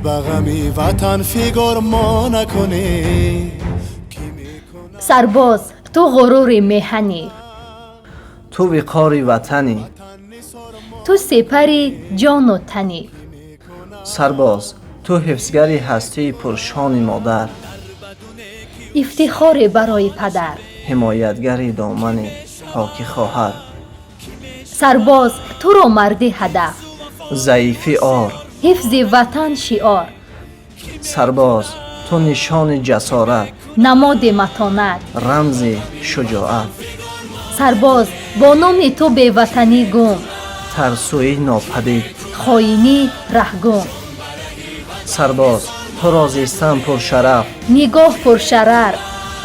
Ба ғами ватан фигор мо накунем, ки мекунад? Сарбоз, ту ғурури меҳанӣ. Ту виқори ватанӣ. Ту сепари ҷону танӣ. Сарбоз, ту ҳифзгари ҳастии пуршони модар. Ифтихоре барои падар. Ҳимоятгари домани поки хоҳар. Сарбоз, туро мардӣ ҳадаф. Заифӣ ор. Ҳифзи ватан шиор. Сарбоз, ту нишони ҷасорат. Намоди матонат. Рамзи шуҷоат. Сарбоз, бо номи ту беватанӣ гум. Тарсӯӣ нопадид. Хоинӣ раҳгум. Сарбоз, туро зистан пуршараф. Нигоҳ пуршарар.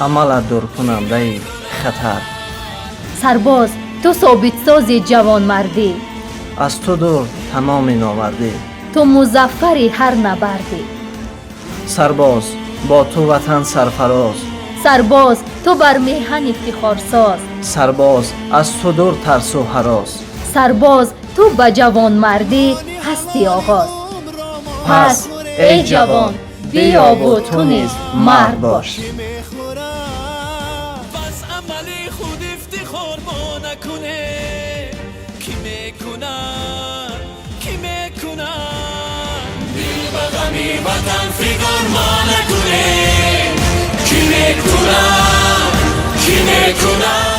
Амалат дуркунандаи хатар. Сарбоз, ту собитсози ҷавонмардӣ. Аз ту дур тамоми номардӣ. Ту музаффари ҳар набардӣ. Сарбоз, бо ту ватан сарфароз. Сарбоз, ту бар меҳан ифтихорсоз. Сарбоз, аз ту дур тарсу ҳарос. Сарбоз, ту ба ҷавонмардӣ ҳасти оғоз. Пас, эй ҷавон, биёву ту низ мард бош. Ваз амали худ ифтихор мо накунем, кӣ мекунад, кӣ мекунад? Дил ба ғами ватан фигор мо накунем, кӣ мекунад, кӣ мекунад?